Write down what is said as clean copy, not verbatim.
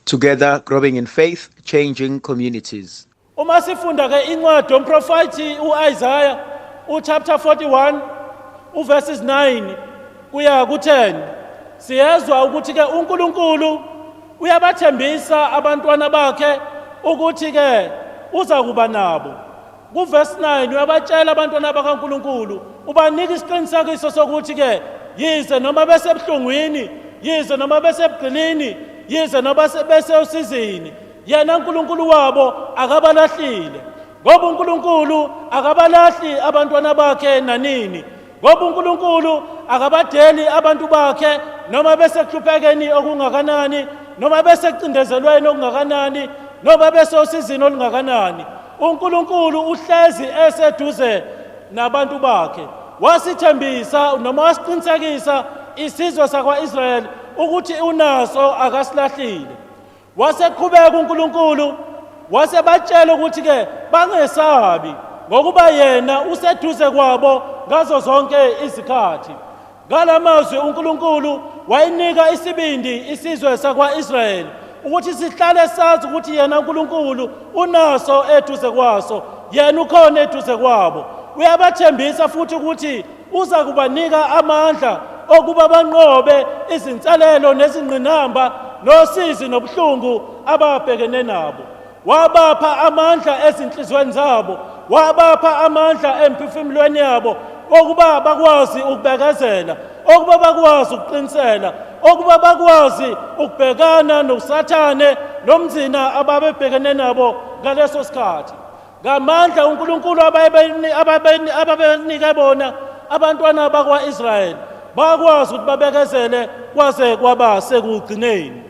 Together, growing in faith, changing communities. Uma sifunda ke incwadi yomprofeti uIsaiah uchapter 41 uverses 9 kuya ku10, siyezwa ukuthi ke uNkulunkulu uyabathembisa abantwana bakhe ukuthi ke uza kuba nabo. Kuverse 9 uyabatshela abantwana bakaNkulunkulu, ubanika isiqinisekiso sokuthi ke yize noma besebuhlungwini, yize noma besebugqilini, yize noma besewusizini, yena uNkulunkulu wabo akabalahlile, ngoba uNkulunkulu akabalahli abantwana bakhe nanini, ngoba uNkulunkulu akabadeli abantu bakhe noma besekuhluphekeni okungakanani, noma besekucindezelweni okungakanani, noma besosizini olungakanani. UNkulunkulu uhlezi eseduze nabantu bakhe. Wasithembisa noma wasiqinisekisa isizwe sakwa-Israyeli ukuthi unaso, akasilahlile. Waseqhubeka uNkulunkulu wasebatshela ukuthi ke bangesabi, ngokuba yena useduze kwabo ngazo zonke izikhathi. Ngalamazwi uNkulunkulu wayinika isibindi isizwe sakwa-Israyeli ukuthi sihlale sazi ukuthi yena uNkulunkulu unaso eduze kwaso, yena ukhona eduze kwabo. Uyabathembisa futhi ukuthi uza kubanika amandla okuba banqobe izinselelo nezingqinamba nosizi nobuhlungu ababhekene nabo. Wabapha amandla ezinhliziyweni zabo, wabapha amandla emphefumulweni yabo okuba bakwazi ukubekezela, okuba bakwazi ukuqinisela, okuba bakwazi ukubhekana noSathane nomzina ababebhekene nabo ngaleso sikhathi. Ngamandla uNkulunkulu ababenike bona abantwana bakwa-Israyeli, bakwazi ukuthi babekezele kwaze kwaba sekugcineni.